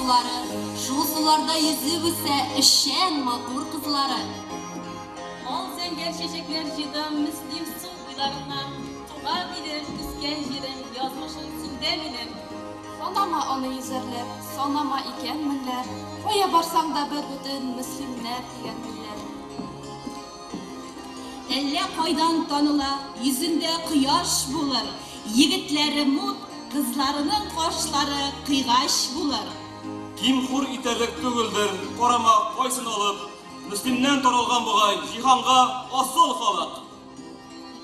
сулары, шул суларда йөзеп үсә эшчән матур кызлары. Ал зәңгәр чәчәкләр җыйдым Мөслим су буйларыннан. Туган илем, үскән җирем, язмышым синдә минем. Санама аны йөзәрләп, санама икән меңләп, кая барсаң да бер бөтен мөслимнәр дигән милләт. Әллә кайдан таныла, йөзендә кояш булыр, егетләре мут, кызларының кашлары кыйгач булыр. Ким-хур итәрлек түгелдер, карама кайсын алып, Мөслимнән таралган бугай җиһанга асыл халык.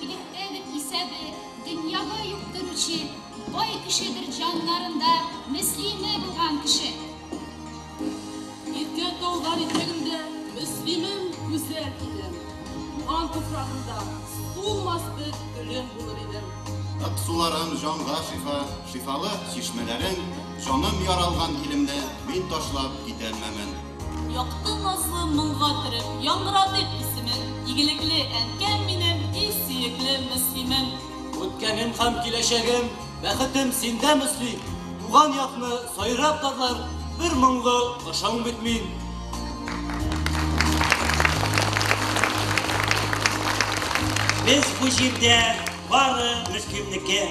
Игелектәдер исәбе, дөньяда юктыр үче, бай кешедер җаннарында Мөслиме булган кеше. Иркә таулар итәгендә Мөслимем, гүзәл илем, туган туфрагында сулмас бер гөлем булыр идем. Ык суларың җанга шифа, шифалы чишмәләрең, җаным яралган илемне мин ташлап китәлмәмен. Якты назлы моңга төреп, яңгыратыйк исемен, игелекле әнкәм минем, и сөекле Мөслимем. Үткәнем һәм киләчәгем, бәхетем синдә, Мөслим, туган якны сайрап тарлар бер моңлы кошың бит мин. Без бу җирдә бары Мөслимнеке.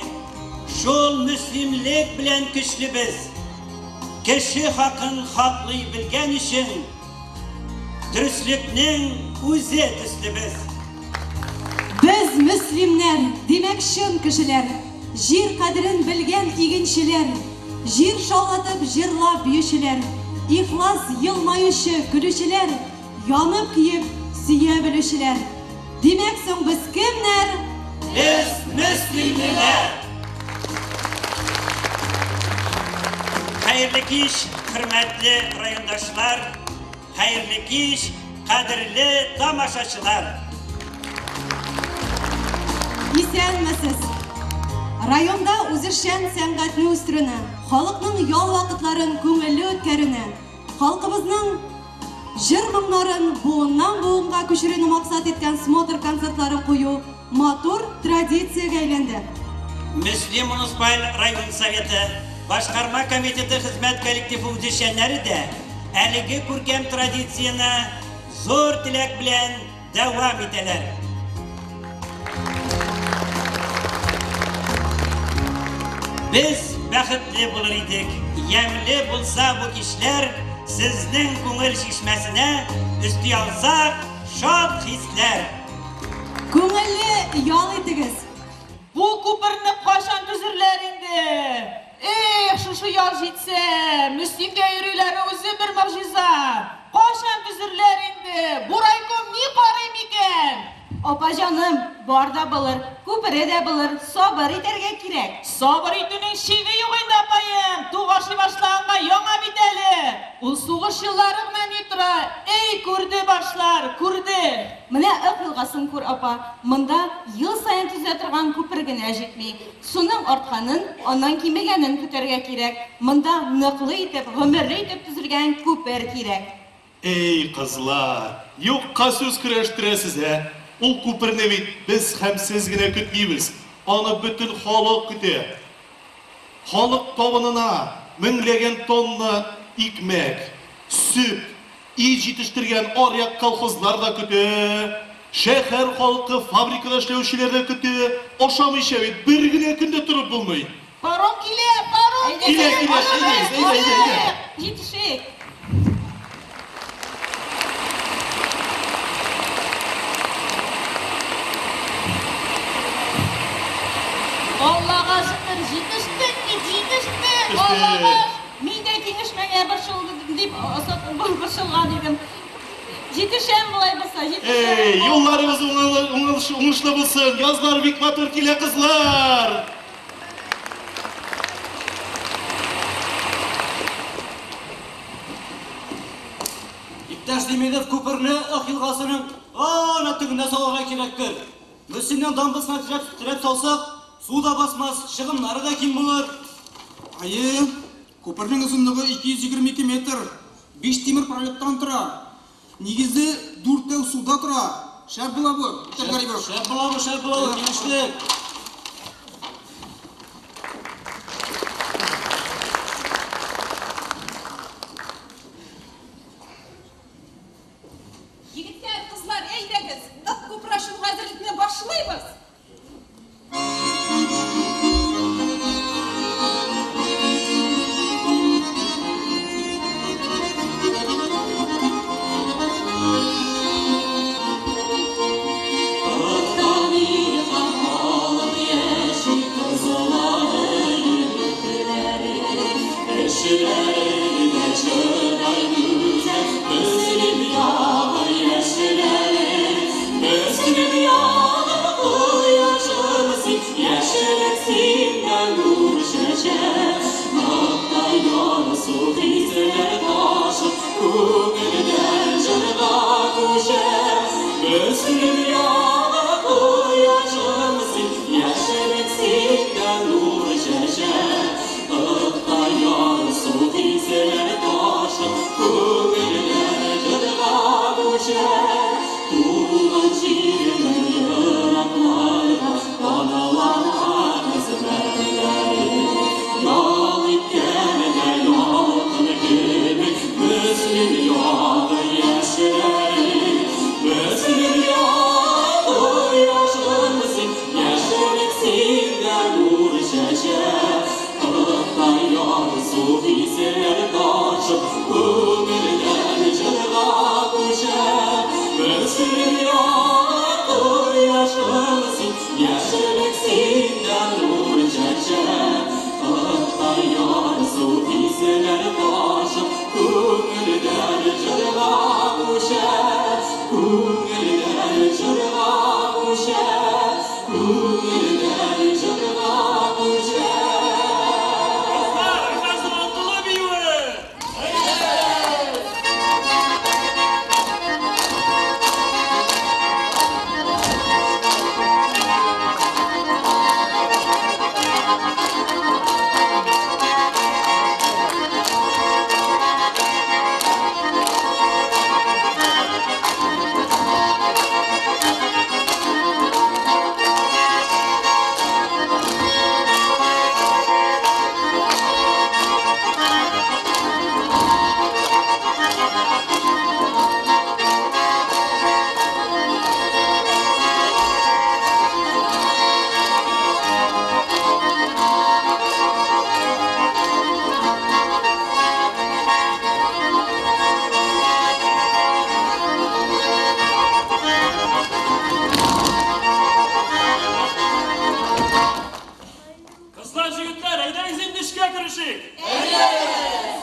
Шул мөслимлек белән көчле без. Кеше хакын хаклый белгән өчен дөреслекнең үзе төсле без. Без мөслимнәр, димәк чын кешеләр, җир кадерен белгән игенчеләр, җир шаулатып җырлап биючеләр, ихлас елмаючы, көлүчеләр, янып көеп сөя белүчеләр. Димәк соң без кемнәр? Без мөслимлеләр! Хәерле кич, хөрмәтле райондашлар, хәерле кич, кадерле тамашачылар! Исәнмесез! Районда үзешчән сәнгатьне үстерүне, халыкның ял вакытларын күңелле үткәрүне, халкыбызның җыр моңнарын буыннан-буынга күчерүне максат иткән смотр концертлары кую матур традициягә әйләнде. Мөслим муниципаль район Советы башкарма комитеты хезмәт коллективы үзешчәннәре дә әлеге күркәм традицияне зур теләк белән дәвам итәләр. Без бәхетле булыр идек, ямьле булса бу кичләр, сезнең күңел чишмәсенә өсти алсак шат хисләр. Күңелле ял итегез! Бу күперне кайчан төзерләр инде? Эх, шушы яз җитсә, Мөслимгә йөрүләре үзе бер могҗиза. Кайчан төзерләр инде? Бу райком ни карый микән? Апа җаным, бар да булыр, күпере дә булыр, сабыр итәргә кирәк. Сабыр итүнең чиге юк инде, апаем. Тук ашый башлаганга яңа бит әле. Ул сугыш еллары гына ни тора. Эй, күрде башлар, күрде. Менә Ык елгасын күр, апа. Монда ел саен төзелә торган күпер генә җитми. Суның артканын, аннан кимегәнен көтәргә кирәк. Монда ныклы итеп, гомерле итеп төзелгән күпер кирәк. Эй, кызлар, юкка сүз көрәштерәсез, ә? Ул күперне бит без һәм сез генә көтмибез, аны бөтен халык көтә. Халык табынына меңләгән тонна икмәк, сөт, ит җитештергән аръяк колхозлар да көтә, шәһәр халкы, фабрикада эшләүчеләр дә көтә, ашамыйча бит бер генә көн дә торып булмый. Паром килә, паром Килә, килә, әйдә, әйдә, әйдә, әйдә. Җитешик! Аллага шөкер, җитештек бит, җитештек! Аллага Мин дә киңәшмәгә борчылдым дип борчылган идем. Җитешәм болай булса, җитешәм. Эй, юлларыбыз уңышлы булсын, язлар бик матур килә, кызлар! Иптәш Демидов, күперне Ык елгасының ана төбенә салырга кирәктер. Мөслимнең дамбасына терәп, терәп салсак, су да басмас, чыгымнары да ким булыр. Әйе, күпернең озынлыгы 222 метр, 5 тимер пролеттан тора. Нигезе дүртәү суда тора. Шәп була бу, Иптәш Гарипов. Шәп була бу, шәп була бу, килештек. Кызлар, җегетләр, әйдәгез инде эшкә керешик. Әйдәгез!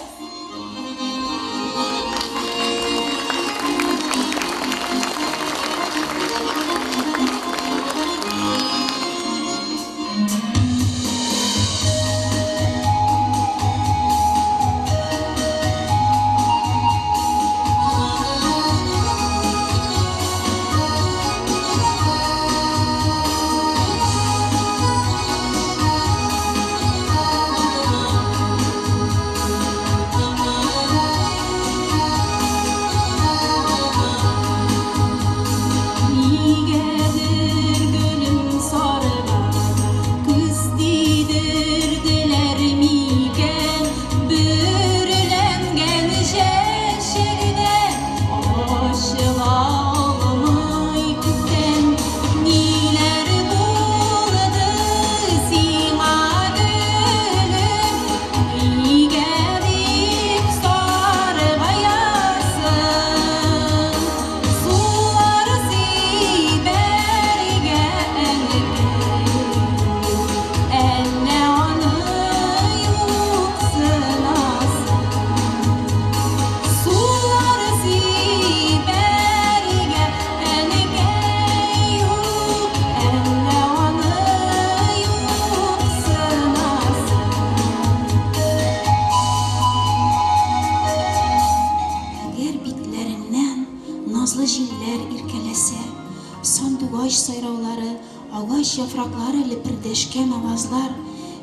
Нигәдер гөлем сарыга, күз тидерделәр микән? Бөреләнгән чәчәгенә ачыла алмый күптән. Ниләр булды сиңа, гөлем? Нигә бик саргаясың? Сулар сибәргә әнкәй, әллә аны юксынасың? Сулар сибәргә әнкәй, юк, әллә аны юксынасың? Әгәр битләреңнән назлы җилләр иркәләсә, сандугач сайраулары, агач яфраклары лепердәшкән авазлар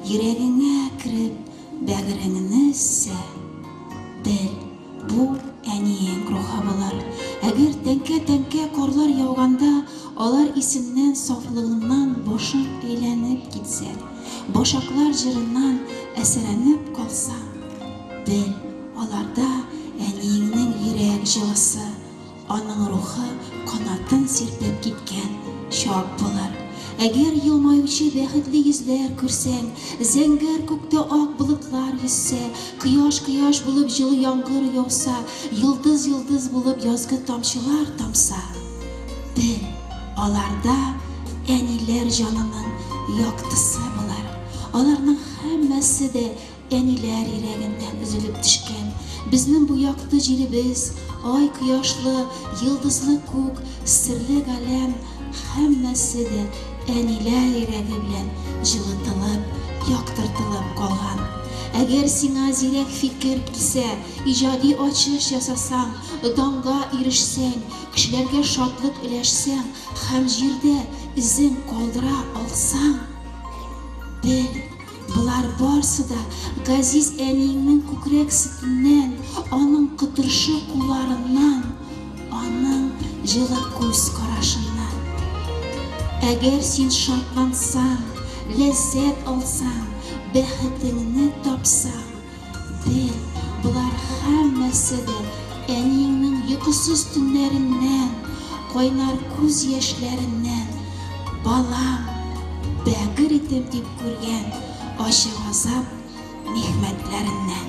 йөрәгеңә кереп, бәгыреңне өзсә, бел, бу әниең рухы булыр. Әгәр тәңкә-тәңкә карлар яуганда, алар исеннән, сафлыгыннан башың әйләнеп китсә, башаклар җырыннан әсәренеп калсаң, бел, аларда әниеңнең йөрәк җылысы, аның рухы канатын сирпеп киткән чак булыр. Әгәр елмаючы бәхетле йөзләр күрсәң, зәңгәр күктә ак болытлар йөзсә, кояш-кояш булып җылы яңгыр яуса, йолдыз-йолдыз булып язгы тамчылар тамса, бел, аларда әниләр җанының яктысы булыр. Аларның һәммәсе дә әниләр йөрәгеннән өзелеп төшкән. Безнең бу якты җиребез, ай кояшлы, йолдызлы күк, серле галәм, һәммәсе дә әниләр йөрәге белән җылытылып, яктыртылып калган. Әгәр сиңа зирәк фикер килсә, иҗади ачыш ясасаң, данга ирешсәң, кешеләргә шатлык өләшсәң һәм җирдә эзең калдыра алсаң, бел, болар барсы да газиз әниеңнең күкрәк сөтеннән, аның кытыршы кулларыннан, аның җылы күз карашыннан. Әгәр син шатлансаң, ләззәт алсаң, бәхетеңне тапсаң, бел, болар һәммәсе дә әниеңнең йокысыз төннәреннән, кайнар күз яшьләреннән, балам, бәгырь итем дип күргән ачы газап михнәтләреннән.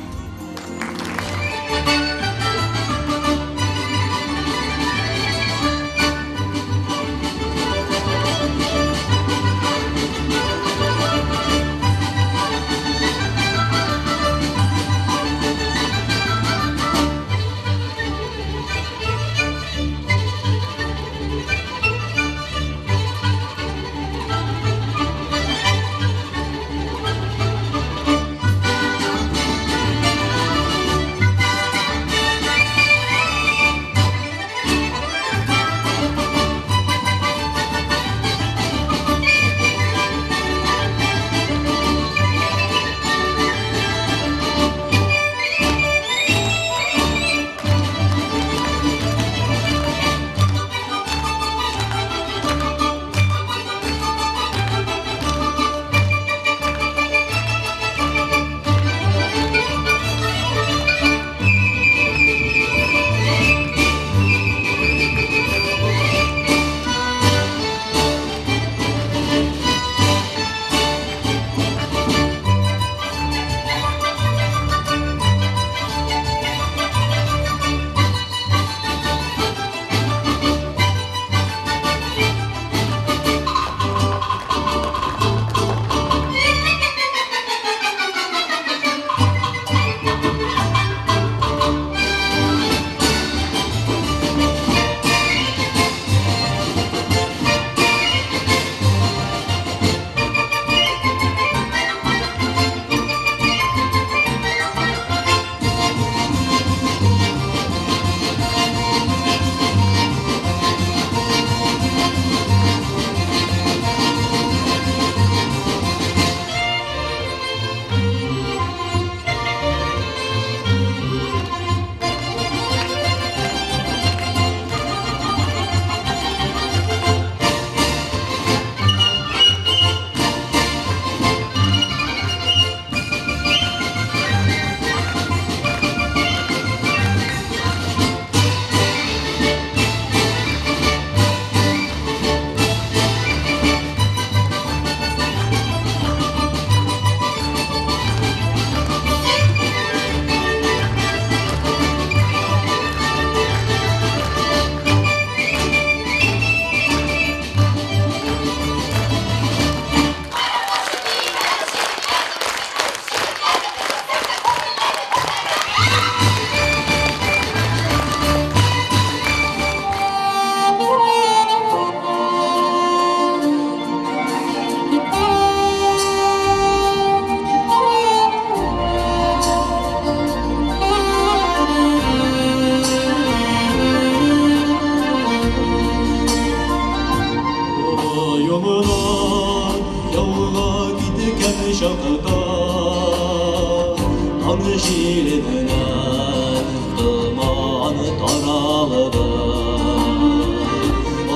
Таң җиле белән томан таралды.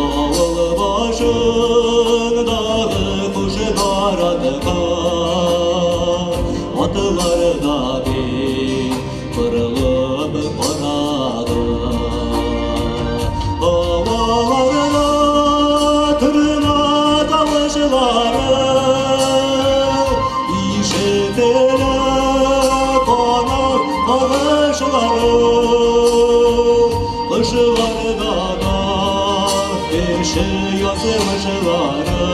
Авыл башындагы куш наратка Атлар да бик борылып карады. Һаваларда торна тавышлары Ишетелә канат кагышлары. Кышларда да кеше язмышлары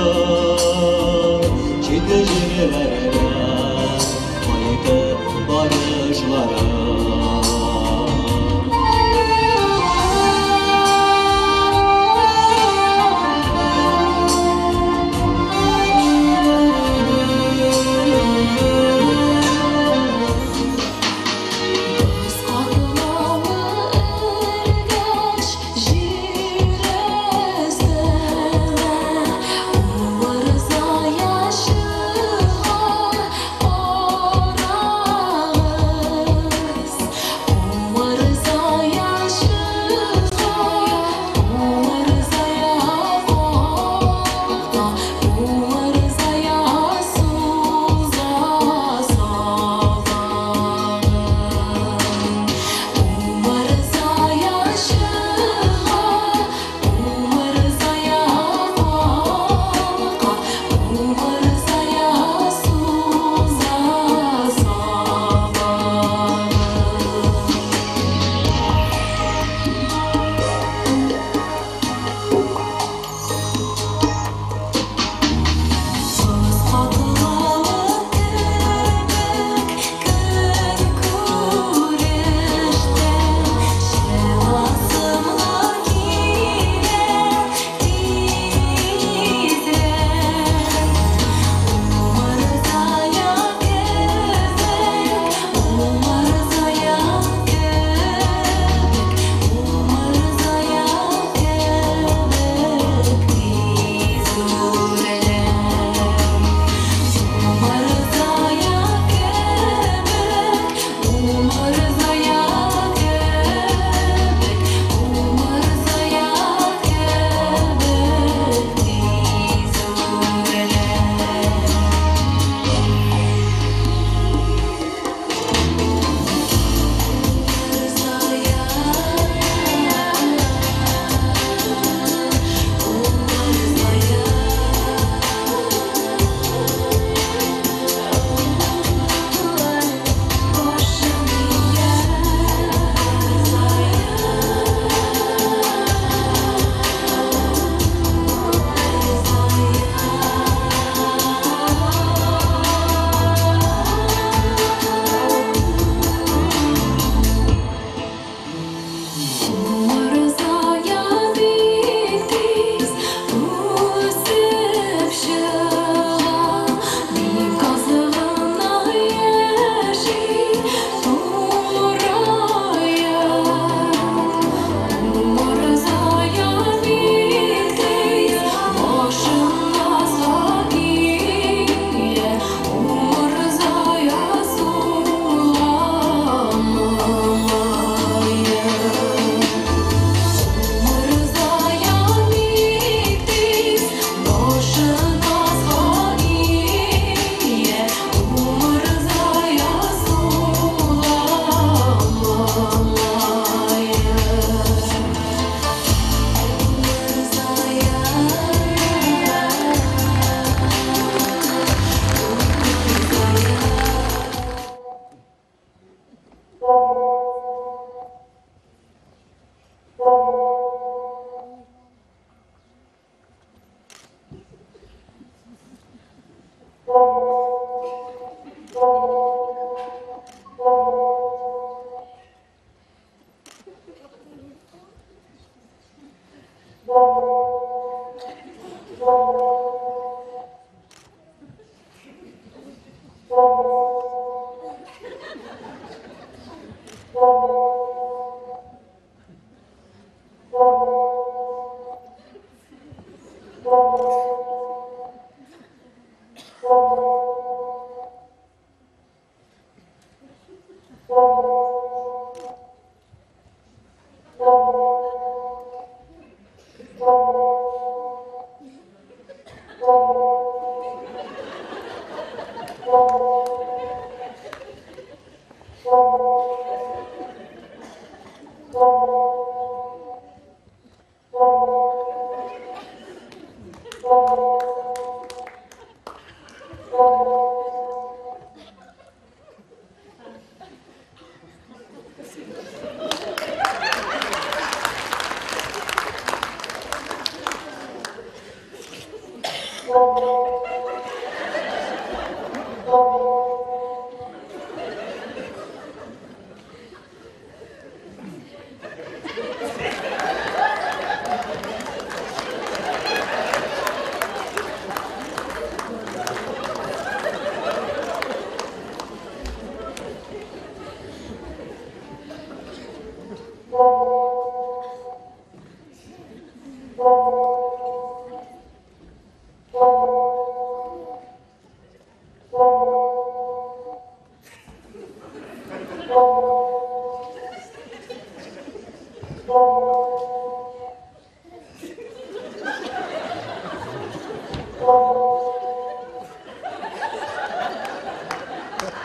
Чит җирләргә кайтып барышлары. Боз катламы эрегәч җир өстенә, умырзая чыга, карагыз.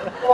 Thank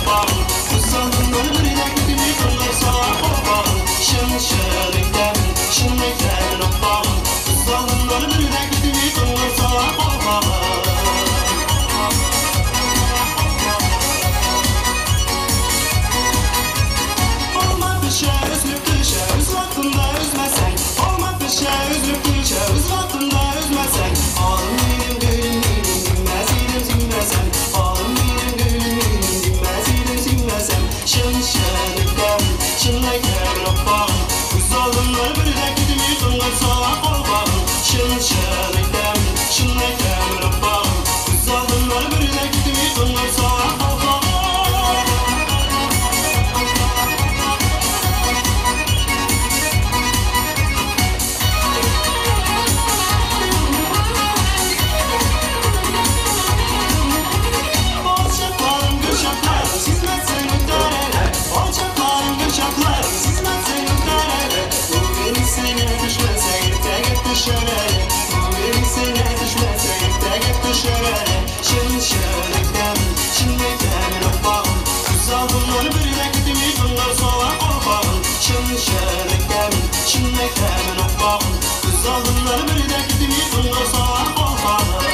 аппагым. Күз алдымнан бер дә китми кыңгыр сала калфагың. Чын-чын әйтәмен, чын әйтәмен, аппагым. Күз алдымнан бер дә китми кыңгыр сала калфагың. Алма пешә, өзелеп төшә, үз вакытында өзмәсәң. Алма пешә, өзелеп төшә, үз вакытында өзмәсәң. Алым минем гөлем минем, димәс идем сөймәсәм. Алым минем гөлем минем, димәс идем сөймәсәм. Чын-чын әйтәмен, чын әйтәмен, аппагым. Күз алдымнан бер дә китми кыңгыр сала калфагың. Чын-чын әйтәмен, чын әйтәмен, аппагым. Күз алдымнан бер дә китми кыңгыр сала калфагың. Alçaklarım gülşaklarım, sizmezsen öterere. Alçaklarım gülşaklarım, sizmezsen öterere. Bugün sene düşmese ertege düşerere. Bugün sene düşmese ertege düşerere. Çın çın әйтәмен, чын әйтәмен, аппагым. Күз алдымнан бер дә китми кыңгыр сала калфагың. Чын чын әйтәмен, чын әйтәмен, аппагым. Күз алдымнан бер дә китми кыңгыр сала калфагың.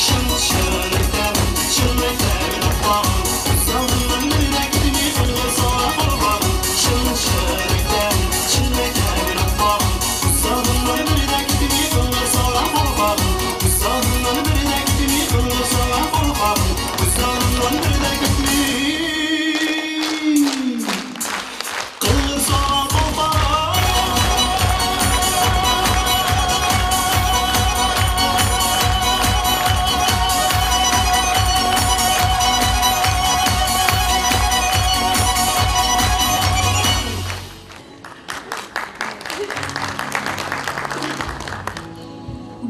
Чын-чын әйтәмен, чын әйтәмен, аппагым. Күз алдымнан бер дә китми кыңгыр сала калфагың. Чын-чын әйтәмен, чын әйтәмен, аппагым. Күз алдымнан бер дә китми кыңгыр сала калфагың. Күз алдымнан бер дә китми кыңгыр сала калфагың. Күз алдымнан бер дә китми кыңгыр сала калфагың.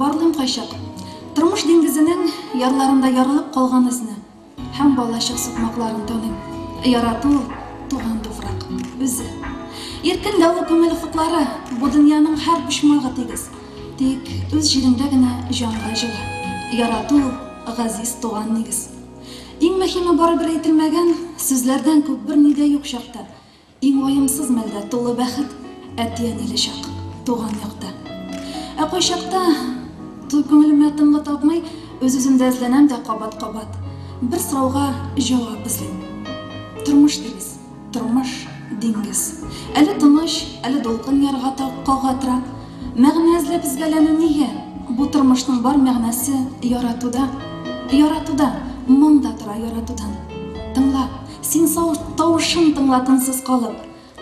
Барлыйм кайчак. Тормыш диңгезенең ярларында ярылып калган эзне һәм балачак сукмакларын таныйм. Ярату ул туган туфрак үзе. Иркен дә ул күңел офыклары, бу дөньяның һәр почмагы тигез. Тик үз җиреңдә генә җанга җылы. Ярату ул газиз туган нигез. Иң мөһиме барыбер әйтелмәгән сүзләрдән күп берни дә юк чакта. Иң ваемсыз мәлдә тулы бәхет әти-әниле чак, туган якта. Ә кайчакта туй күңелемә тынгы тапмый, үз-үземдә эзләнәм дә кабат-кабат. Бер сорауга җавап эзлим. Тормыш дибез, тормыш диңгез. Әле тыныч, әле дулкын ярга кага тора. Мәгънә эзләп эзгәләнү нигә? Бу тормышның бар мәгънәсе яратуда. Яратуда, моң да тора яратудан. Тыңла, син тавышын тыңла тынсыз калып.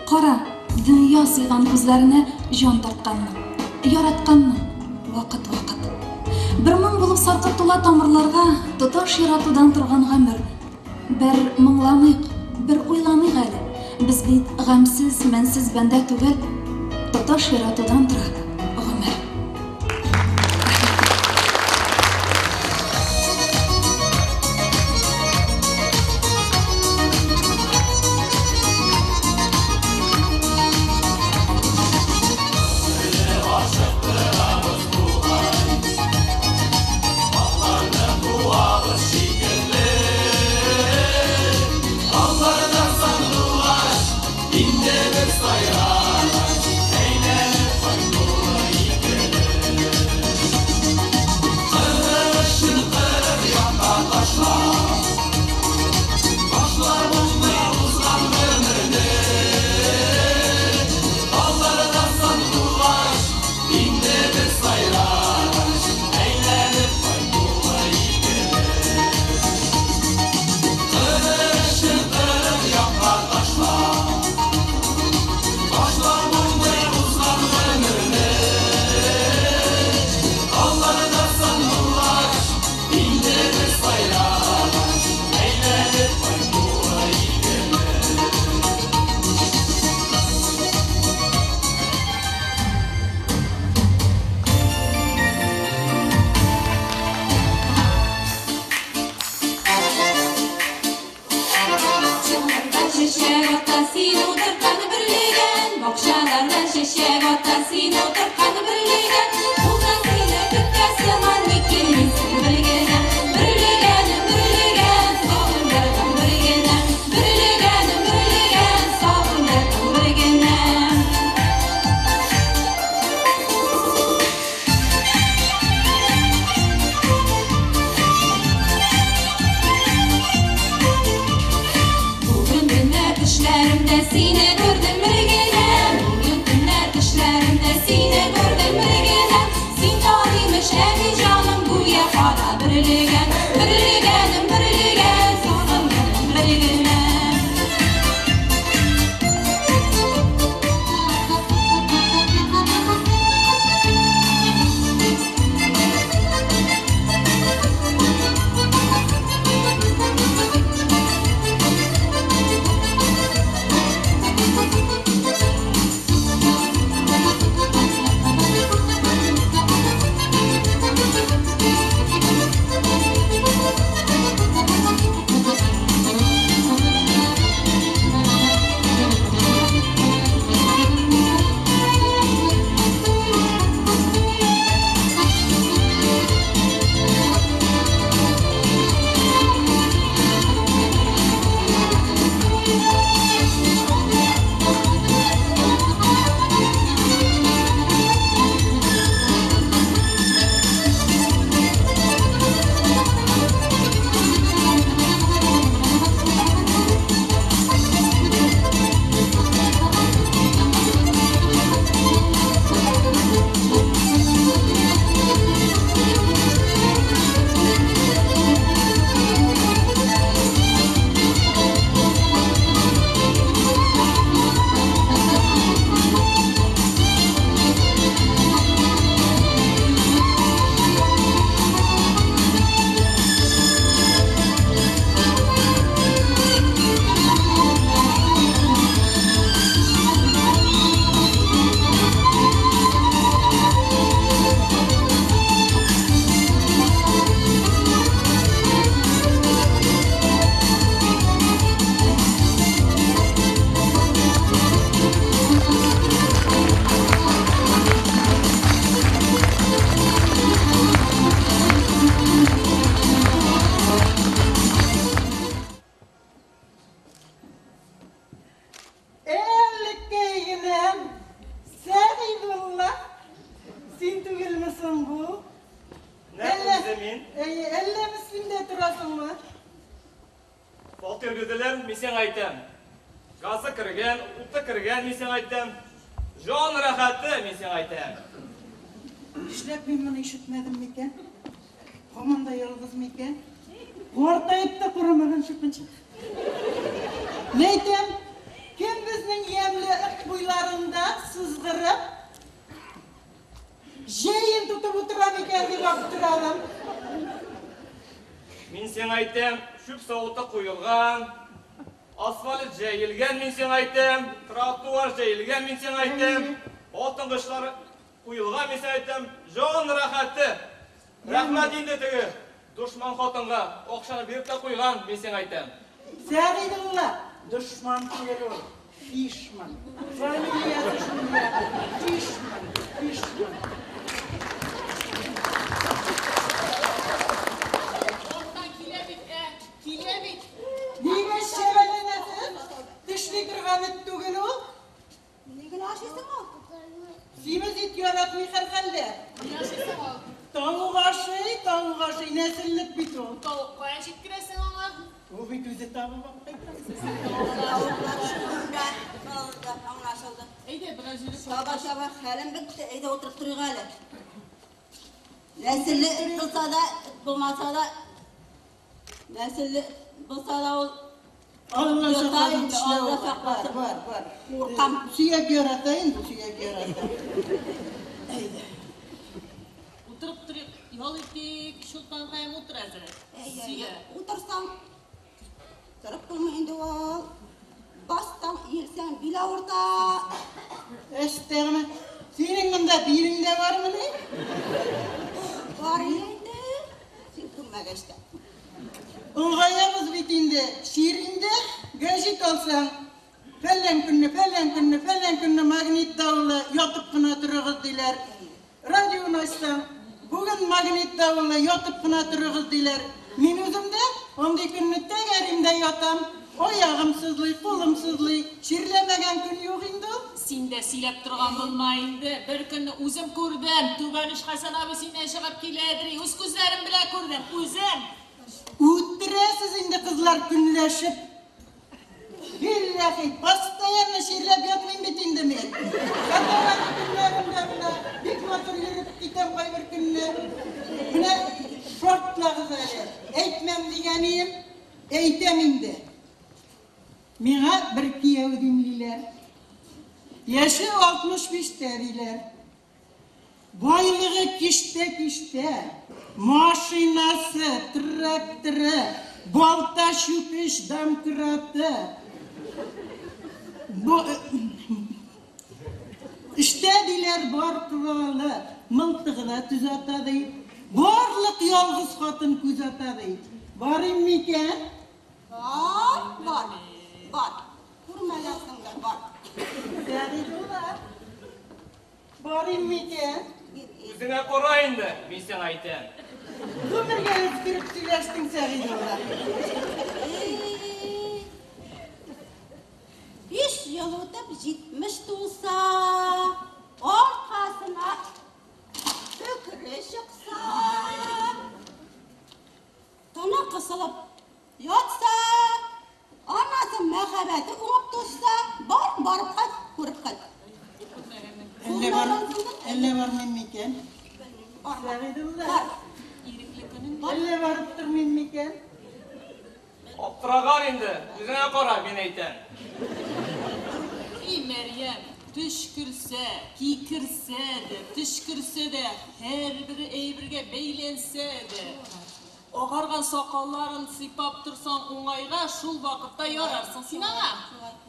Кара, дөнья сыйган күзләренә җан тартканның, яратканның вакыт-вакыт. Бер моң булып саркып тула тамырларга тоташ яратудан торган гомер. Бер моңланыйк, бер уйланыйк әле. Без бит гамьсез, мәнсез бәндә түгел. Тоташ яратудан тора гомер. Аллардан сандугач, инде бер сайрар, әйләнеп кайту. Төшләремдә сине күрдем бер генә. Бүген төнлә төшләремдә сине күрдем бер генә. Син тар имеш, әби җаным, гүя кара бөрлегән. Бөрлегәнем бөрлегән, сагындым бер генә. Әлеккәй генәм, Сәгыйдулла, син түгелме соң бу? Нәкъ үзе мин. Әйе, әллә Мөслимдә торасыңмы? Фатир бирделәр, мин сиңа әйтәм. Газы кергән, уты кергән, мин сиңа әйтәм. Җан рәхәте, мин сиңа әйтәм. Нишләп мин моны ишетмәдем микән? Һаман да ялгыз микән? Картаеп та карамаган чукынчык. Мәйтәм, кем безнең ямьле Ык буйларында сызгырып, җәен тотып утыра микән дип аптырадым. Мин сиңа әйтәм, чүп савыты куелган, асфальт җәелгән, мин сиңа әйтәм, тротуар җәелгән, мин сиңа әйтәм, алтын куелган, мин сиңа әйтәм, җан рәхәте. Рәхмәт инде теге дошман хатынга акчаны биреп тә куйган, мин сиңа әйтәм. Сәгыйдулла, дошман түгел ул, Фишман. Фамилиясе шундый, Фишман, Фишман. Арттан килә бит, ә, килә бит. Нигә чәбәләнәсез? Тешли торган эт түгел ул. Ни генә ашыйсың ул? Симез ит яратмый һәрхәлдә. Ни ашыйсың ул? Тавык ашый, тавык ашый, нәселлек бит ул. Тавык каян җиткерәсең аңа? Ул бит үзе табып алып кайта. Булды, аңлашылды. Әйдә, бераз йөреп Чаба-чаба хәлем бетте, әйдә утырып торыйк әле. Нәселле эт булса да, эт булмаса да, нәселле эт булса да ул Алла йота сакласын, инде, тешләве Алла бар, сакласын. бар, бар. Куркам. Сөяк ярата инде, сөяк ярата. Әйдә. Утырып торыйк, ял итик, Чулпанкаем, утыр әзерәк. Әй, Сөйлә. Утырсаң, торып булмый инде ул. Бассаң, иелсәң, бил авырта. Әстәгъмә. Синең монда билең дә бармыни? Бар инде. Син күрмәгәч тә. Олыгаябыз бит инде. Чир инде, гәҗит алсаң, фәлән көнне, фәлән көнне, фәлән көнне магнит давылы, ятып кына торыгыз диләр. Радионы ачсаң, бүген магнит давылы, ятып кына торыгыз диләр. Мин үзем дә андый көнне тәгәрим дә ятам. Аягым сызлый, кулым сызлый. Чирләмәгән көн юк инде ул. Син дә сөйләп торган булма инде. Бер көнне үзем күрдем. Түбән оч Хәсән абый синнән чыгып киләдер. Үз күзләрем белән күрдем, үзем. Үтерәсез инде, кызлар, көнләшеп. Билләһи, постоянно чирләп ятмыйм бит инде мин. Хаталар көннәрендә менә бик матур йөреп китәм кайбер көнне. Менә шартлагыз әле. Әйтмәм дигәнем, әйтәм инде. Миңа бер кияү димлиләр. Яше 65-тә диләр. Байлыгы киштә-киштә, машинасы, тракторы, балта чүкеч, домкраты. Бу эштә диләр бар коралы, мылтыгы да төз ата ди. Барлык ялгыз хатын күз ата ди. Барыйм микән? Бар, бар, бар. Күрмәгәнсеңдер, бар. Сәгыйдулла. Барыйм микән? Үзеңә кара инде, мин сиңа әйтәм. Гомергә өскереп сөйләштең, Сәгыйдулла. 5 ел үтеп, 70 тулса, аркасына төкере чыкса, тыны кысылып ятса, анасы мәхәббәте уңып тузса, бар, барып кайт, күреп кайт. Әллә бар, әллә бармыйм микән? Сәгыйдулла. Әллә барып тормыйм микән? Аптыраган инде, үзеңә кара, мин әйтәм. И Мәрьям, төчкерсә, кикерсә дә, төчкерсә дә, һәрбер әйбергә бәйләнсә дә, агарган сакалларын сыйпап торсаң уңайга, шул вакытта ярарсың син аңа.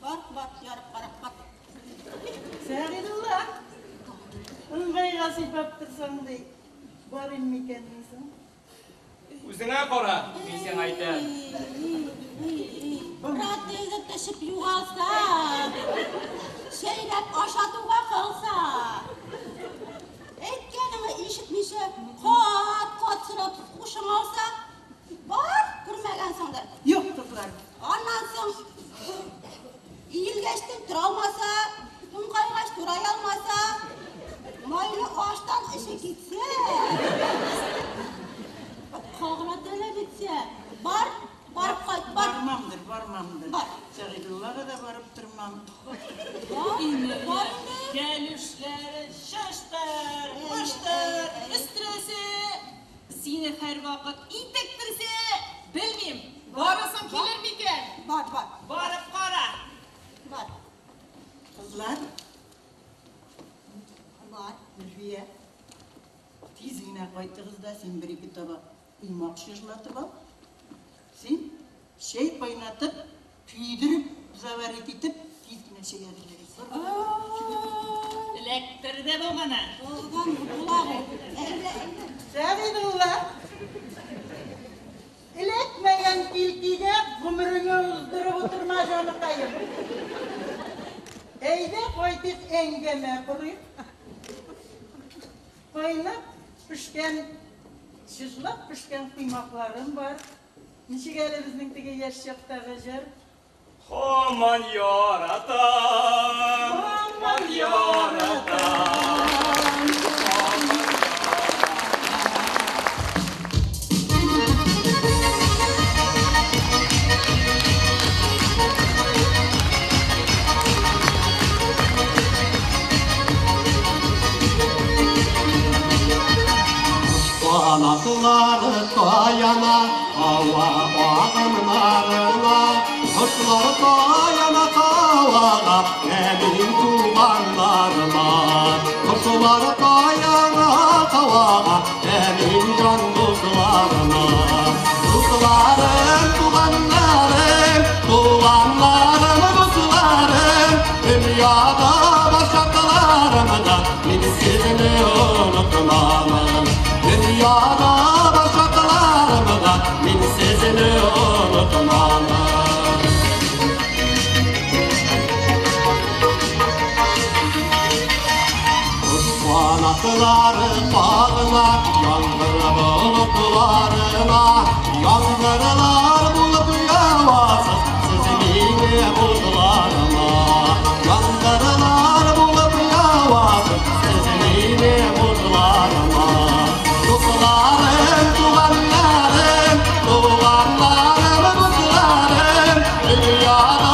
Бар, бар, ярып карап, бар. Сәгыйдулла, уңайга сыйпап торсаң ди, барыйм микән дисең? Үзеңә кара, мин сиңа әйтәм. Протезы төшеп югалса, чәйнәп ашатуга калса, әйткәнеңне ишетмичә, кат-кат сорап һушың алса, бар, күрмәгәнсеңдер. Юк, кызлар. Аннан соң иелгәчтен тора алмаса, туңгайгач турай алмаса, майлы аштан эше китсә, кагына таләп итсә, бар, барып кайт, бар. Бармамдыр, бармамдыр. Бар. Сәгыйдуллага да барып тормам. Бар, кәлүшләре чаштыр, баштыр, өстерәсе, сине һәрвакыт интектерсә, белмим, барасың килер микән? Бар, бар. Барып кара. Бар. Кызлар. Бар. Зөлфия, тиз генә кайтыгыз да, син бер-ике табак уймак чыжлатып ал. Син чәй кайнатып, көйдереп, заварить итеп, тиз генә чәй әзерләгез. Эләктерде бу моны. Булган, була бу. Әйдә, әйдә. Сәгыйдулла, эләкмәгән килкигә гомереңне уздырып утырма, җаныкаем. Әйдә, кайтыйк, әңгәмә корыйк. Кайнап пешкән, чыжлап пешкән коймакларым бар. Ничек әле безнең теге яшь чактагы җыр? Һаман яратам, һаман яратам. Канатлары таяна һава агымнарына, кошлар таяна һавага, әмин туганнарыма. Кошлар таяна һавага, әмин җан дусларыма. Дусларым, туганнарым, туганнарым, дусларым, дөньяда башакларымда мин сезне онытмам. Dünyada başaklarımda min sizini unutmam. Kuş kanatları bağlar, yangır bulutlarına, yangırlar bulup yavasız sizin bulutlarıma. Yangırlar bulup yavasız sizin bulutlarıma. Dostlarım, tuganlarım, tuganlarım, dostlarım, dünyada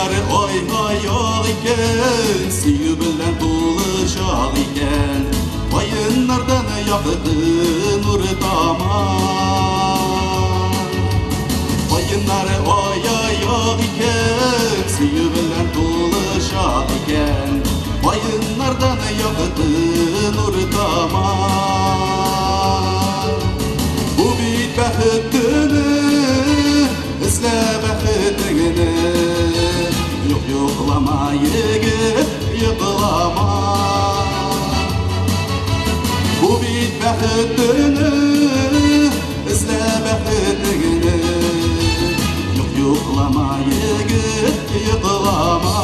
Каеннары ай-ай ак икән, сөю белән тулы чак икән. Каеннардан якты нур тама. Каеннары ай-ай ак икән, сөю белән тулы чак икән. Каеннардан якты нур тама. Бу бит бәхет төне, эзлә бәхетеңне. Юк, йоклама, егет, йоклама. Бу бит бәхет төне, эзлә бәхетеңне. Юк, йоклама, егет, йоклама.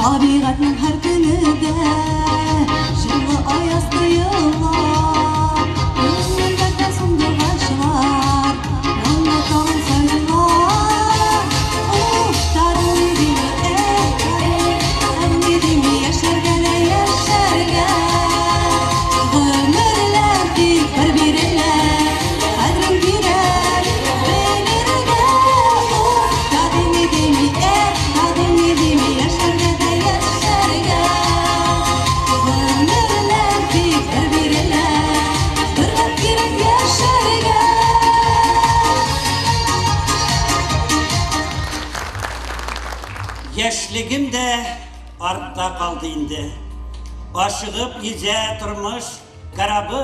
Табигатьнең һәр көне дә җылы аяз тоела. Күңелләрдә сандугачлар моңлы тагын сайрыйлар. Уф, даруй дими, эх, даруй дими, яшәргә дә яшәргә. Гомерләр тик бер бирелә, кадрең кирәк белергә. Уф, даруй дими, эх, даруй дими, яшәргә дә яшәргә. Гомерләр тик бер бирелә, берләп кирәк яшәргә. Яшьлегем дә артта калды инде. Ашыгып йөзә тормыш корабы.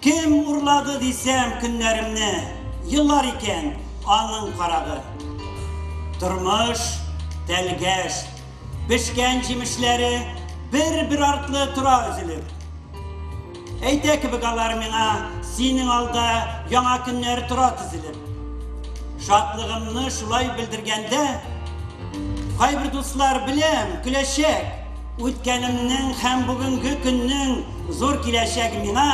Кем урлады дисәм көннәремне, еллар икән аның карагы. Тормыш тәлгәш, пешкән җимешләре бер-бер артлы тора өзелеп. Әйтә кебек алар миңа, синең алда яңа көннәр тора тезелеп. Шатлыгымны шулай белдергәндә, кайбер дуслар беләм, көләчәк. Үткәнемнең һәм бүгенге көннең зур киләчәге миңа,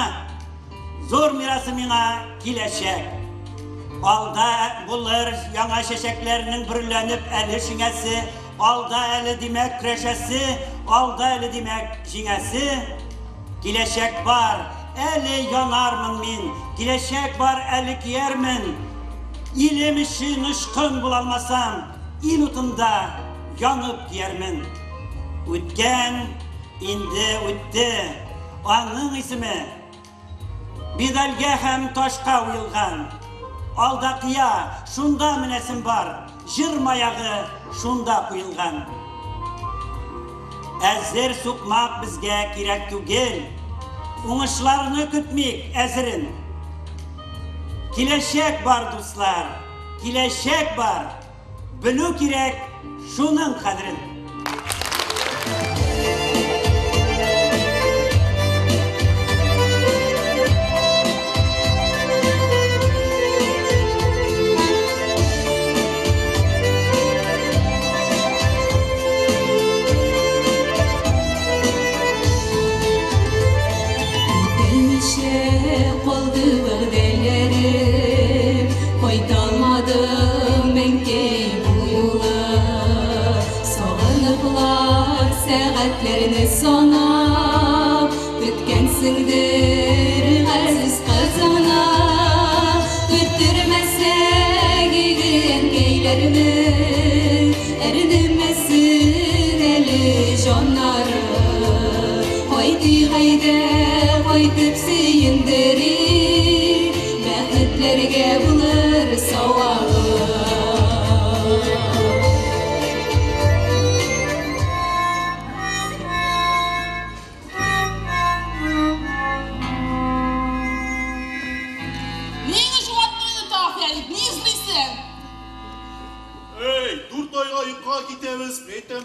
зур мирасы миңа киләчәк. Алда булыр яңа чәчәкләрнең бөреләнеп әле шиңәсе, алда әле димәк көрәшәсе, алда әле димәк җиңәсе. Киләчәк бар, әле янармын мин, киләчәк бар, әле киярмен. Илем өчен очкын була алмасам, ил утында янып киярмен. Үткән инде үтте, аның исеме медальгә һәм ташка уелган. Алда кыя, шунда менәсем бар, җыр маягы шунда куелган. Әзер сукмак безгә кирәк түгел, уңышларны көтмик әзерен. Киләчәк бар, дуслар, киләчәк бар, белү кирәк шуның кадерен. Үтәлмичә калды вәгъдәләрем, Кайталмадым, әнкәй, бу юлы. Сагыныплар сәгатьләрне санап, Көткәнсеңдер газиз кызыңны. Көттермәсәң иде әнкәйләрне, Әрнемәсен әле җаннары. Кайтыйк әйдә, кайтып сөендерик, Бәхетләргә булыр савабы. Ниңе җуаттың инде тагы, Фәрит? Ни эзлисең? Эй, дүрт айга йокыга китәбез, мин әйтәм.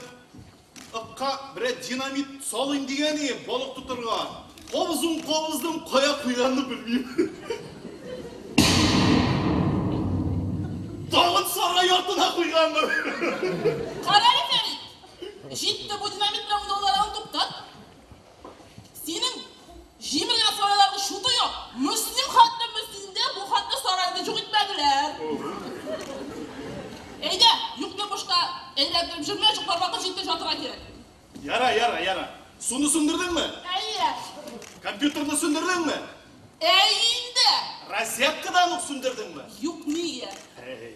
Ыкка берәр динамит салыйм дигән идем, балык тотырга. Кабызуын кабыздым, кая куйганны белмим. Тагын сарай артына куйганмын. Кара әле, Фәрит. Җитте бу динамит белән уйнауларыңны туктат. Синең җимергән сарайларның чуты юк. Мөслим хәтле Мөслимдә бу хәтле сарайны юк итмәделәр. Әйдә, юкны бушка әйләндереп йөрмә, йоклар вакыт җитте, жатырга кирәк. Яра, яра, яра. Суны сүндердеңме? Әйе. Компьютерны сүндердеңме? Әйе инде. Розеткадан ук сүндердеңме? Юк, нигә? Әй,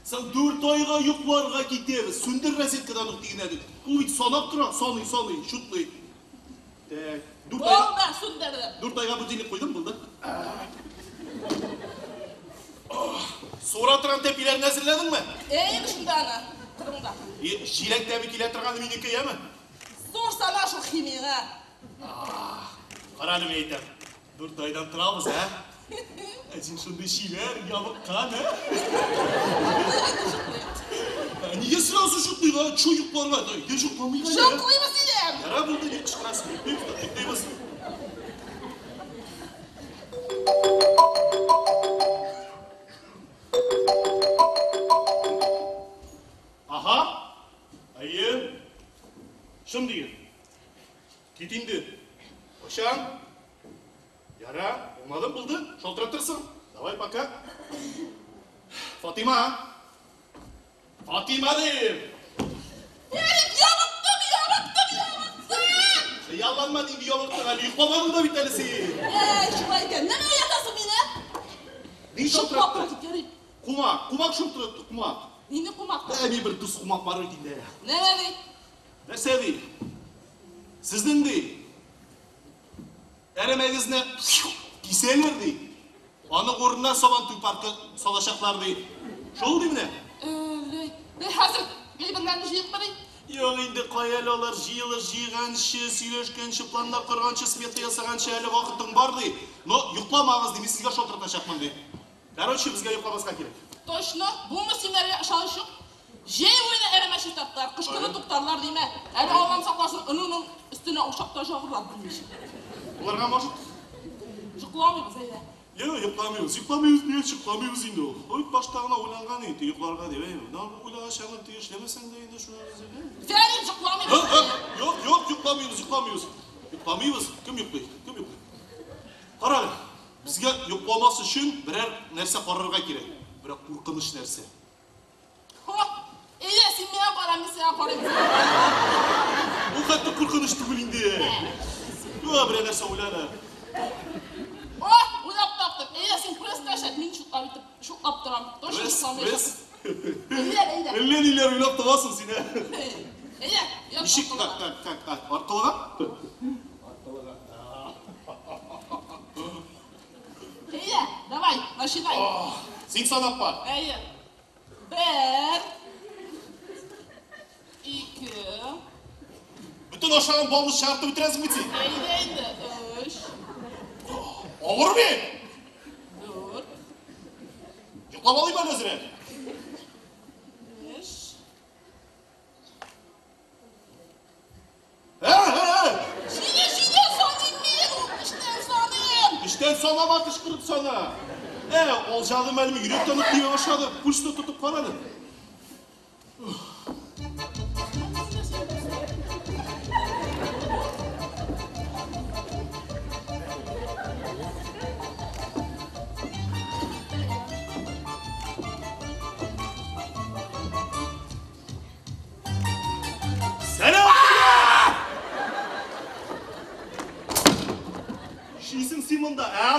соң дүрт айга йокларга китәбез. Сүндер розеткадан ук дигән идек. Ул бит санап тора, саный, саный, чутлый. Так, дүрт айга Булды, сүндердем. Дүрт айга будильник куйдым, булды. Суыра торган тәпиләрне әзерләдеңме? Әйе, шунда аны, кырыңда. Җиләк тәме килә торган минеке, яме? Зур сана шул химияңә. Кара әле, мин әйтәм. Дүрт айдан торабыз, ә? Ә син шундый чибәр, ябыккан, ә? Нигә сразу чутлыйга? Чу йокларга, да, әйдә йокламыйк әле. Чутлыйбыз дидем. Яра булды, ни кычкырасың? Йоклыйбыз да, йоклыйбыз. Аһа. Әйе. Чын диген. Кит инде. Кайчан? Яра, аңладым, булды. Шалтыратырсың. Давай, пока. Фатима. Фатима дим. Фәрит, ябыктым, ябыктым, ябыктым. Хыялланма инде, ябыктың әле. Йокламадың да бит әле син. Әй, шулай икән. Нәмә уятасың мине? Ни шалтыратты? Китеп йөри. Кумак, кумак шалтыратты, кумак. Нинди кумак? Ә, мин бер дус кумак бар бит инде. Нәмә ди? Нәрсә ди? Сезнең ди. Әрәмәгезне кисәләр ди. Аның урынына Сабантуй паркы салачаклар ди. Шул ди менә. Әле, хәзер әйберләрне җыеп ди. Юк инде, кая әле алар җыелыш җыйганчы, сөйләшкәнче, планнар корганчы, смета ясаганчы әле вакытың бар ди. Но йокламагыз ди, мин сезгә шалтыратачакмын ди. Короче, безгә йокламаска кирәк. Точно, бу мөслимнәргә ышаныч юк. Җәй буена әрәмә чистарттылар, кыш көне туктарлар димә. Әле Аллам сакласын, онының өстенә учак та җагырлар белмичә. Булырга может. Йокламыйбыз, әйдә. Юк, йокламыйбыз. Йокламыйбыз дигәч, йокламыйбыз инде ул. Ой, башта гына уйланган иде, йокларга дип. Әй, менә уйлаган чагын теге эшләмәсәң дә инде шуны Фәрит, йокламыйбыз. Юк, юк, йокламыйбыз, йокламыйбыз. Йокламыйбыз. Кем йоклый? Кем йоклый? Кара әле, безгә йокламас өчен берәр нәрсә карарга кирәк. Берәр куркыныч нәрсә. Әйдә, син миңа кара, мин сиңа карыйм. Ул хәтта куркыныч түгел инде. Юк, берәр нәрсә уйла әле. О, уйлап таптым. Әйдә, син пресс ташлат, мин шутлап итеп, шутлап торам. Точно Пресс, шутламыйм. пресс. Әйдә, әйдә. Әллә ниләр уйлап табасың син, ә? Әйдә, ят Ничек? аркылыга. Так, так, так, так. Аркылыга? Аркылыга. Әйдә, давай, начинай. Син санап бар. Әйе. Бер. Ике. Бөтен ашаган балны чыгартып бетерәсең бит син. Әйдә инде. Өч. Авыр бит. Дүрт. Йоклап алыйм әле әзрәк. Биш. Ә, ә, ә. Җиде, җиде саныйм мин. Өчтән саныйм. Өчтән санама, кычкырып сана. Ә, алҗадым әле, мин йөрәк тәне тибә башлады. Пульсны тотып кара әле. Сәлам! Нишлисең син монда, ә?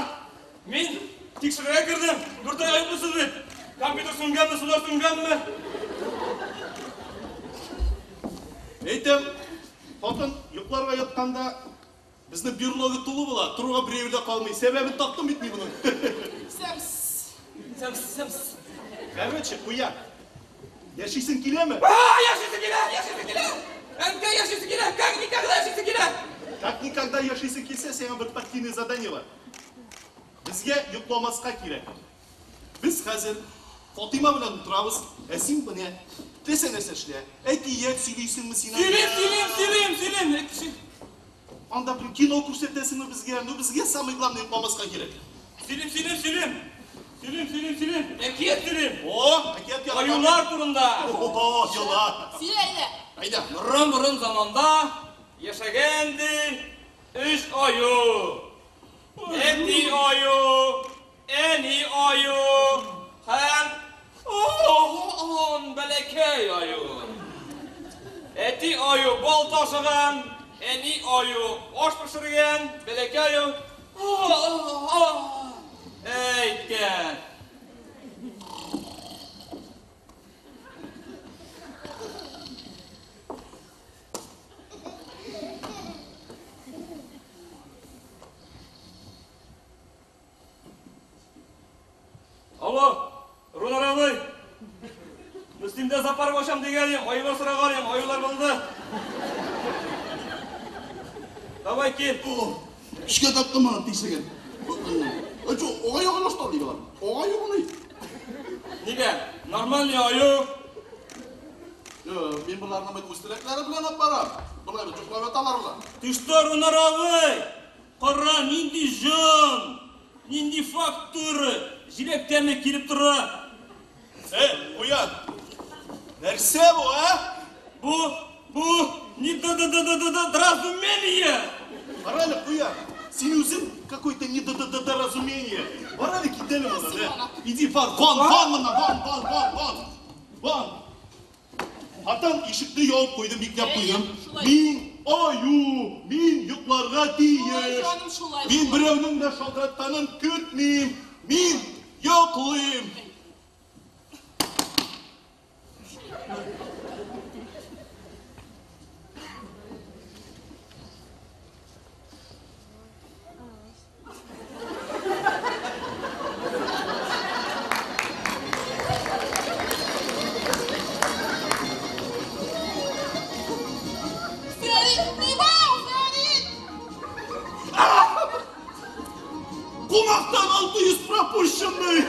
Мин тикшерергә кердем. Дүрт ай йоклыйсыз бит. Компьютер сүнгәнме, сулар сүнгәнме? Әйтәм, хатын йокларга ятканда безнең берлога тулы була, торуга берәү дә калмый. Сәбәбен таптым бит мин моның. Сәмс. Сәмс, сәмс. Короче, куян. Яшисең киләме? А, яшисе килә, яшисе килә. Әнкәй яшисе килә, как никогда яшисе килә. Как никогда яшисең килсә, сиңа бер партийный задание бар. Безгә йокламаска кирәк. Без хәзер Фатыйма белән утырабыз, ә син менә теләсә нәрсә эшлә. Әкият сөйлисеңме син? Сөйлим, сөйлим, сөйлим, сөйлим. Кеше. Анда бер кино күрсәтәсеңме безгә? Ну безгә самое главное йокламаска кирәк. Сөйлим, сөйлим, сөйлим. Сөйлим, сөйлим, сөйлим. Әкият сөйлим. О, әкият ярата. Аюлар турында. О, йола. Сөйлә, әйдә. Әйдә. Борын-борын заманда яшәгән ди өч аю. Әти аю, әни аю һәм бәләкәй аю. Әти аю бал ташыган, әни аю аш пешергән, бәләкәй аю әйткән. Алло, Рунар абый. Мөслимдә зоопарк ачам дигән идем, аюлар сораган идем, аюлар булды. Давай кил. Эшкә таптым аны тишеген. Ачу, ага ягын аштал дигән. Ага ягын. Нигә? Нормальный аю. Мин боларны бит үз теләкләре белән алып барам. Болай бит йоклап яталар болар. Ты что, Рунар абый? Кара, нинди җан! Нинди фактура! Җиләк тәме килеп тора. Э, куян. Нәрсә бу, а? Бу, бу, не да да да да да да разумение. Кара әле, куян. Син үзең какой-то не да да да да разумение. Бар әле кит әле моннан, ә. Иди, бар, вон, вон моннан, вон, вон, вон, вон. Вон. Хатын ишекне ябып куйдым, бикләп куйдым. Мин аю, мин йокларга тиеш. Шулай, җаным, шулай, Мин шулай. берәүнең дә шалтыратканын көтмим. Мин йоклыйм. Фәрит, ни бар, Фәрит? Кунактан 600 пропущенный.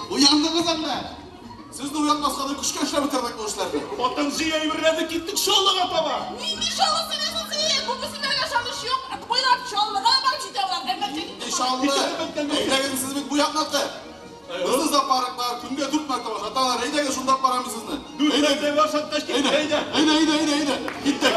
Уяндыгыз әллә? Сезне уятмаска да көчкә эшләп бетердек бу эшләрне. Хатын җыя әйберләрне киттек Чаллыга таба. Нинди шалысын син? Бу Мөслимнәргә ышаныч юк. Әлмәткә киттек. Чаллы. Әйдәгез, сез бит бу якныкы. Безнең зоопарклар көнгә 4 мәртәбә ашаталар. Әйдәгез, шунда алып барам сезне. 4 мәртәбә ашаткач, киттек, әйдә. Әйдә, әйдә, әйдә, әйдә. Киттек.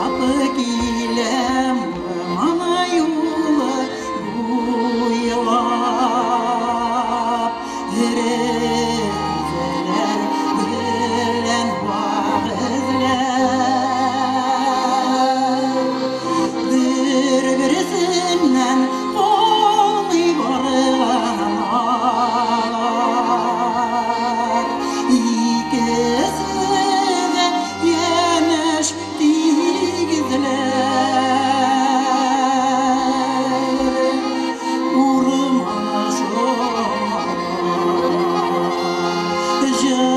Атлап киләм урман юлы буйлап, Эрезеләр белән вәгазьләр, Бер-берсеннән калмый барган алар, Икесе дә янәш тигезләр. Урман шомара, җылы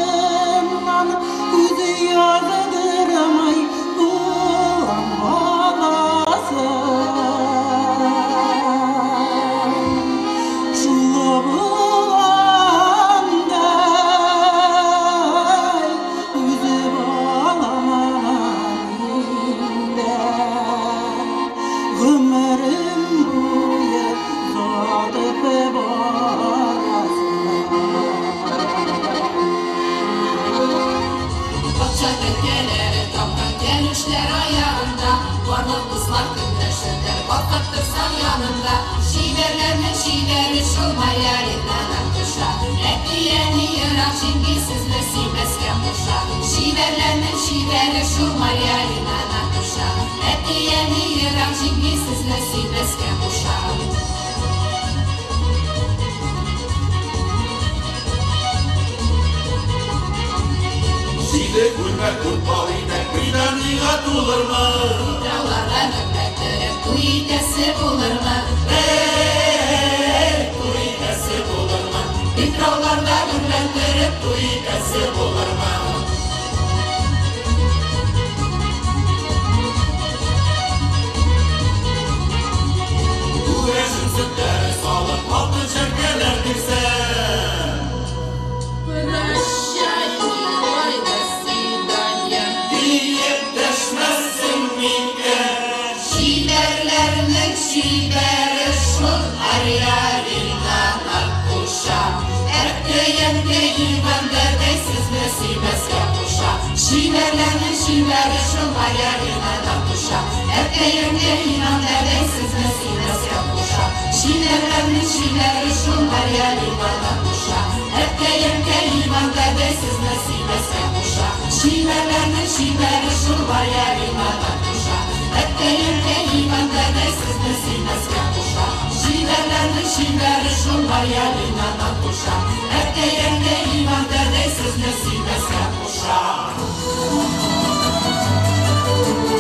карашыннан күз яздырмый болан баласы. Шул боландай үзе баламан инде. Гомерем буе озатып барасы. Патша тәкәләре тапкан кәлүшләр аягында, Барлык дуслар көнләшерләр, балкып торсаң янында. Чибәрләрнең чибәре шул Марьялина Натуша. Әти-әни ерак җиңги сезне сөймәскә куша. Чибәрләрнең чибәре шул Марьялина Натуша. Әти-әни ерак җиңги сезне сөймәскә куша. Җиде күлмәк, дүрт пар итәк, британига тулырмы? Трауларда гөрләттереп туй итәсе булырмы? Эй, туй итәсе булырмы? Питрауларда гөрләттереп туй итәсе булырмы? Күгәрчен сөтләре салып, алтын чәркәләр бирсәм. Прощай, милый, до свидания. Диеп дәшмәссең микән? Чибәрләрнең чибәре шул Марьялина Натуша. Әткәй-әнкәй Иван дәдәй сезне сөймәскә куша. Чибәрләрнең чибәре шул Марьялина Натуша. Әткәй-әнкәй Иван дәдәй сезне сөймәскә куша. Чибәрләрнең чибәре шул Марьялина Натуша. Әткәй-әнкәй Иван дәдәй сезне сөймәскә куша. Чибәрләрнең чибәре шул Марьялина Натуша. Әткәй-әнкәй Иван дәдәй сезне сөймәскә куша. Чибәрләрнең чибәре шул Марьялина Натуша. Әткәй-әнкәй Иван дәдәй сезне сөймәскә куша. Thank you.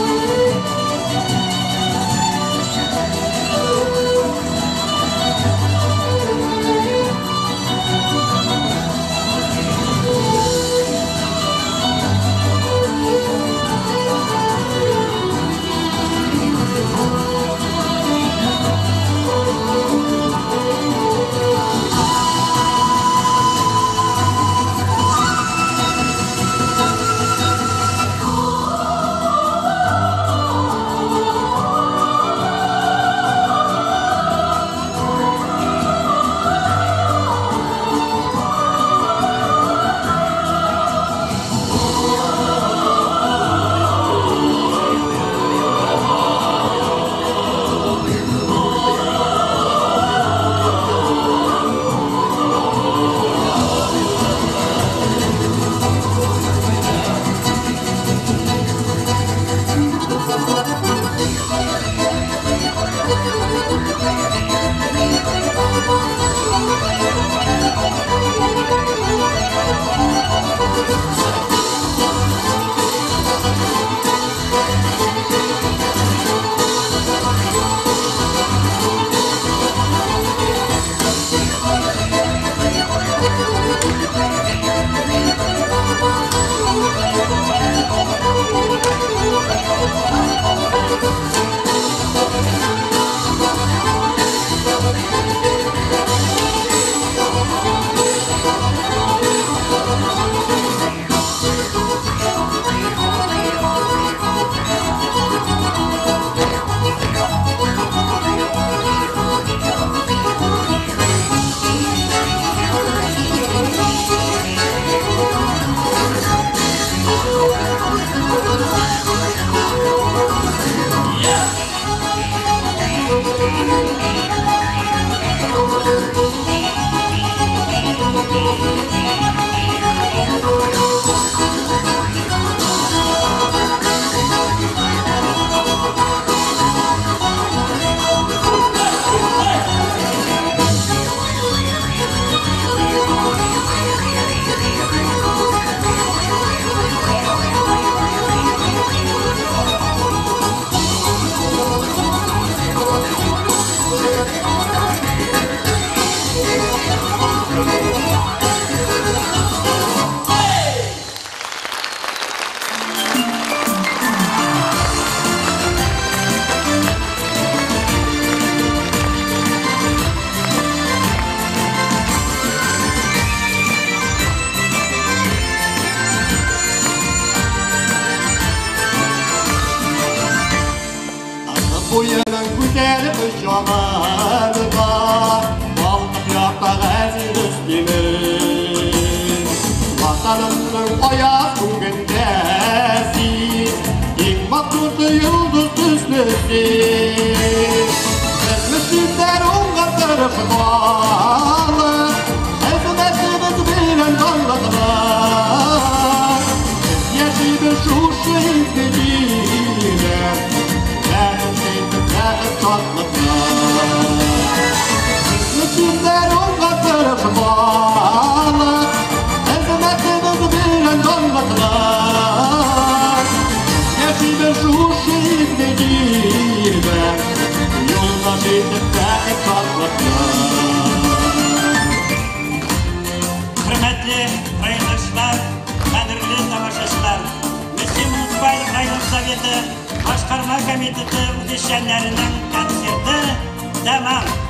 Буеның күтәреп җамалыга, балкып ята газиз Мөслимем. Ватанымның аяз күгендә син, иң матур йолдыз төсле син. Без мөслимнәр уңган тырыш халык, хезмәтебез белән данлыклы. Без яшибез шушы изге җирдә, бәхет шатлыкны. Без мөслимнәр уңган тырыш халык, хезмәтебез белән данлыклы. Без яшибез шушы изге җирдә, юлдаш итеп бәхет шатлыкны. Хөрмәтле райондашлар, кадерле тамашачылар, Мөслим муниципаль район советы башкарма комитеты үзешчәннәренең концерты тәмам.